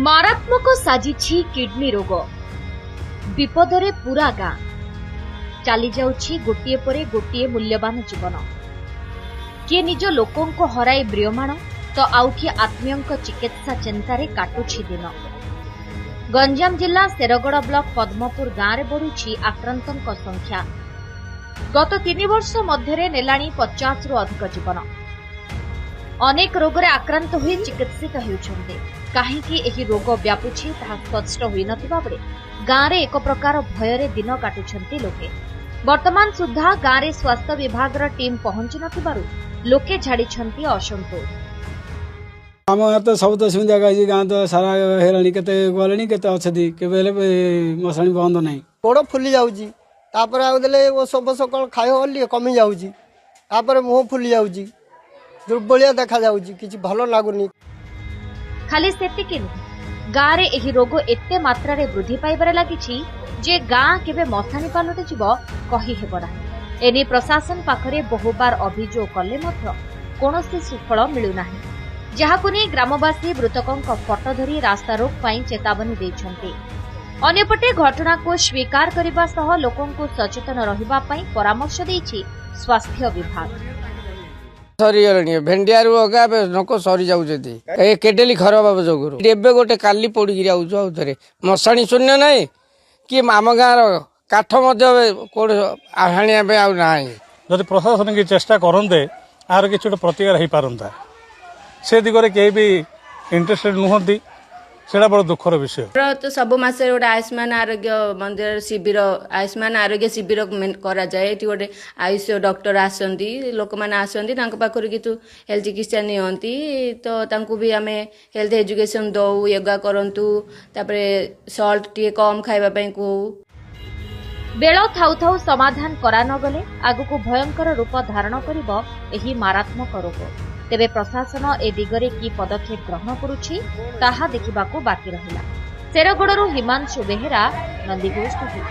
ମାରାତ୍ମକ ସାଜିଛି କିଡନୀ ରୋଗ। ବିପଦରେ ପୁରା ଗାଁ। ଚାଲିଯାଉଛି ଗୋଟିଏ ପରେ ଗୋଟିଏ ମୂଲ୍ୟବାନ ଜୀବନ। କିଏ ନିଜ ଲୋକଙ୍କୁ ହରାଇ ମ୍ରିୟମାଣ ତ ଆଉ କିଏ ଆତ୍ମୀୟଙ୍କ ଚିକିତ୍ସା ଚିନ୍ତାରେ କାଟୁଛି ଦିନ। ଗଞ୍ଜାମ ଜିଲ୍ଲା ଶେରଗଡ଼ ବ୍ଲକ ପଦ୍ମପୁର ଗାଁରେ ବଢୁଛି ଆକ୍ରାନ୍ତଙ୍କ ସଂଖ୍ୟା। ଗତ 3 ବର୍ଷ ମଧ୍ୟରେ ନେଲାଣି 50ରୁ ଅଧିକ ଜୀବନ। ଅନେକ ରୋଗରେ ଆକ୍ରାନ୍ତ ହୋଇ ଚିକିତ୍ସିତ ହେଉଛନ୍ତି। କାହିଁକି ଏହି ରୋଗ ବ୍ୟାପୁଛି ତାହା ସ୍ପଷ୍ଟ ହୋଇନଥିବା ବେଳେ ଗାଁରେ ଏକ ପ୍ରକାର ଭୟରେ ଦିନ କାଟୁଛନ୍ତି ଲୋକେ। ବର୍ତ୍ତମାନ ସୁଦ୍ଧା ଗାଁରେ ସ୍ୱାସ୍ଥ୍ୟ ବିଭାଗର ଟିମ୍ ପହଞ୍ଚି ନଥିବାରୁ ଲୋକେ ଝାଡ଼ିଛନ୍ତି ଅସନ୍ତୋଷ। ଆମ ଗାଁ ତ ସବୁ ତ ସେମିତି ଜାଗା ହେଇଛି। ଗାଁ ତ ସାରା ହେଲାଣି, କେତେ ଗଲେଣି, କେତେ ଅଛନ୍ତି। କେବେ ହେଲେ ମଶାଣି ବନ୍ଦ ନାହିଁ। ଗୋଡ଼ ଫୁଲି ଯାଉଛି, ତାପରେ ଆଉ ଦେଲେ ଔଷଧ ଫୋଷ କ'ଣ ଖାଇବ ବୋଲି କମି ଯାଉଛି। ତାପରେ ମୁହଁ ଫୁଲି ଯାଉଛି, ଦୁର୍ବଳିଆ ଦେଖାଯାଉଛି, କିଛି ଭଲ ଲାଗୁନି। ଖାଲି ସେତିକି ନୁହେଁ, ଗାଁରେ ଏହି ରୋଗ ଏତେ ମାତ୍ରାରେ ବୃଦ୍ଧି ପାଇବାରେ ଲାଗିଛି ଯେ ଗାଁ କେବେ ମଶାଣି ପାଲଟିଯିବ କହିହେବ ନାହିଁ। ଏନେଇ ପ୍ରଶାସନ ପାଖରେ ବହୁବାର ଅଭିଯୋଗ କଲେ ମଧ୍ୟ କୌଣସି ସୁଫଳ ମିଳୁନାହିଁ, ଯାହାକୁ ନେଇ ଗ୍ରାମବାସୀ ମୃତକଙ୍କ ଫଟୋ ଧରି ରାସ୍ତାରୋକ ପାଇଁ ଚେତାବନୀ ଦେଇଛନ୍ତି। ଅନ୍ୟପଟେ ଘଟଣାକୁ ସ୍ୱୀକାର କରିବା ସହ ଲୋକଙ୍କୁ ସଚେତନ ରହିବା ପାଇଁ ପରାମର୍ଶ ଦେଇଛି ସ୍ୱାସ୍ଥ୍ୟ ବିଭାଗ। ସରିଗଲେଣି ଭେଣ୍ଡିଆରୁ ଅଗା, ଏବେ ଲୋକ ସରିଯାଉଛନ୍ତି ଏ କେଡେଲି ଖରାପ ଯୋଗୁରୁ। ଏବେ ଗୋଟେ କାଲି ପୋଡ଼ିକିରି ଆଉଛୁ ଆଉ ଥରେ। ମଶାଣି ଶୂନ୍ୟ ନାହିଁ କି ଆମ ଗାଁର କାଠ ମଧ୍ୟ କୋଉଠି ଆଣିବା ପାଇଁ ଆଉ ନାହିଁ। ଯଦି ପ୍ରଶାସନ କିଛି ଚେଷ୍ଟା କରନ୍ତେ, ଆର କିଛି ଗୋଟେ ପ୍ରତିକାର ହେଇପାରନ୍ତା। ସେ ଦିଗରେ କେହି ବି ଇଣ୍ଟରେଷ୍ଟେଡ୍ ନୁହନ୍ତି, ସେଇଟା ବଡ଼ ଦୁଃଖର ବିଷୟ। ତ ସବୁ ମାସରେ ଗୋଟେ ଆୟୁଷ୍ମାନ ଆରୋଗ୍ୟ ମନ୍ଦିର ଶିବିର, ଆୟୁଷ୍ମାନ ଆରୋଗ୍ୟ ଶିବିର କରାଯାଏ। ଏଠି ଗୋଟେ ଆୟୁଷ ଡକ୍ଟର ଆସନ୍ତି, ଲୋକମାନେ ଆସନ୍ତି, ତାଙ୍କ ପାଖରୁ କିଛି ହେଲ୍ଥ ଚିକିତ୍ସା ନିଅନ୍ତି। ତ ତାଙ୍କୁ ବି ଆମେ ହେଲ୍ଥ ଏଜୁକେସନ୍ ଦଉ, ୟୋଗା କରନ୍ତୁ, ତାପରେ ସଲ୍ଟ ଟିକେ କମ୍ ଖାଇବା ପାଇଁ କହୁ। ବେଳ ଥାଉ ଥାଉ ସମାଧାନ କରା ନଗଲେ ଆଗକୁ ଭୟଙ୍କର ରୂପ ଧାରଣ କରିବ ଏହି ମାରାତ୍ମକ ରୋଗ। ତେବେ ପ୍ରଶାସନ ଏ ଦିଗରେ କି ପଦକ୍ଷେପ ଗ୍ରହଣ କରୁଛି ତାହା ଦେଖିବାକୁ ବାକି ରହିଲା। ଶେରଗଡ଼ରୁ ହିମାଂଶୁ ବେହେରା, ନନ୍ଦିଘୋଷ ଟିଭି।